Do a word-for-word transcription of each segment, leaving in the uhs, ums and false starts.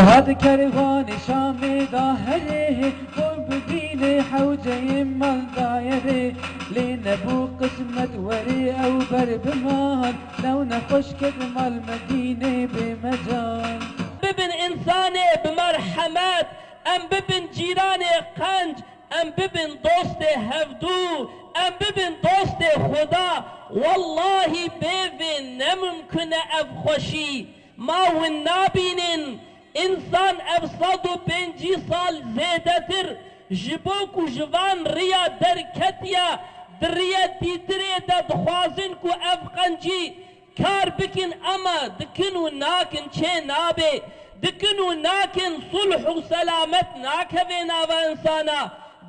Hat kervanê Şamê da herê, bû bibînê hewceyê maldayerê. Lê nebû qismet werê ew ber biman, new nexweş ket mal Medînê bê mecal. Bibin însanê bi merhemet, em bibin cîranê qenc, em bibin dostê hevdû, em bibin dostê Xuda. Wellahî bê vê ne mimkun e ev xweşî. Ma hûn nabînin, însan ev sed û pêncî sal zêdetir ji bo ku ji van riya derketiye, di riya dîtirê de dixwazin ku ev qencî kar bikin, ema dikin û nakin, çê nabê. Dikin û nakin, sulh û selamet nakeve nava însana.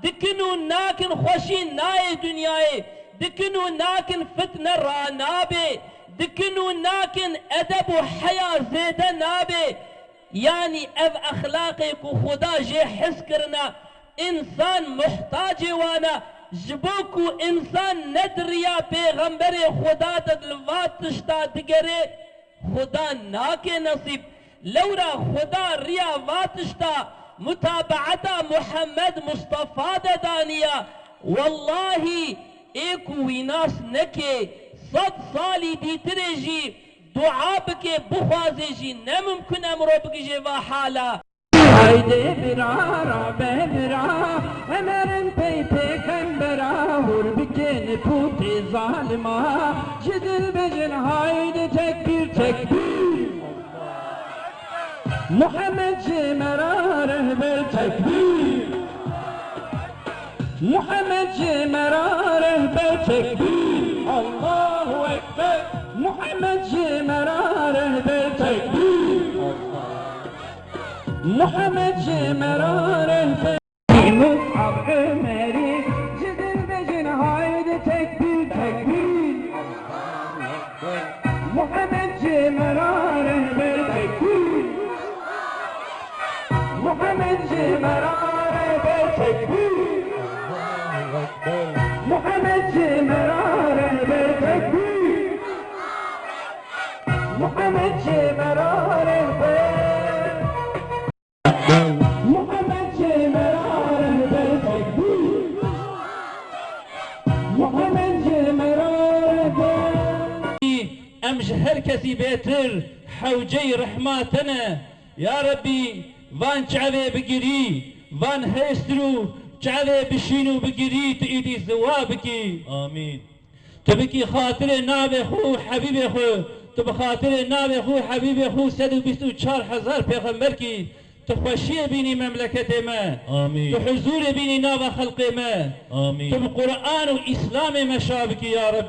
Dikin û nakin, xweşî nayê dinyayê. Dikin û nakin, fitne ranabê. Dikin û nakin, edeb û heya zêde nabê. Yanî ev exlaqê ku Xuda jê hez kirine, însan muhtacê wan e, ji bo ku însan ne di riya pêxemberê Xuda de li va tişta digere, Xuda nake nesîb. Lewra Xuda riya va tişta mutabeeta Muhammed Mustafa de daniya. Wellahî ê ku wî nas neke, sed salî dîtirê jî dua bike, bixwaze jî ne mimkun e mirov bigije va hala. Haydi bira, rabe bira, emerin pey pêxembera, hûr bikin pûtê zalima, ji dil bijin haydi tekbîr, tekbîr. Muhammed ji me re rehber, tekbîr. Muhammed ji me re rehber, tekbîr. Allahu Ekber. Muhammed ji me re rehber, tekbîr. Muhammed ji me re rehber. Mus'ab Ömerî, ji dil bijin haydi tekbîr, tekbîr. Muhammed ji me re rehber, tekbîr. Muhammed ji me re rehber, tekbîr. Muhammed ji me re rehber, tekbîr. Muhammed ji me re rehber. Muhammed ji me re rehber, tekbîr. Muhammed ji me re rehber. Em ji her kesî bêtir hewceyî rehma te ne. Ya Rebbî, van çavê bigirî, van hêstir û çavê bişîn û bigirî, tu îdî ziwa bikî. Amîn. Tu bikî xatirê navê xwe û hebîbê xwe, tu bi xatirê navê xwe û hebîbê xwe û sed û bîst û çar hezar pêxember kî, tu xweşiyê bînî memleketê me. Amîn. Tu huzûrê bînî nava xelqê me. Amîn. Tu bi Quran û Îslamê me şa bikî ya Rebbî.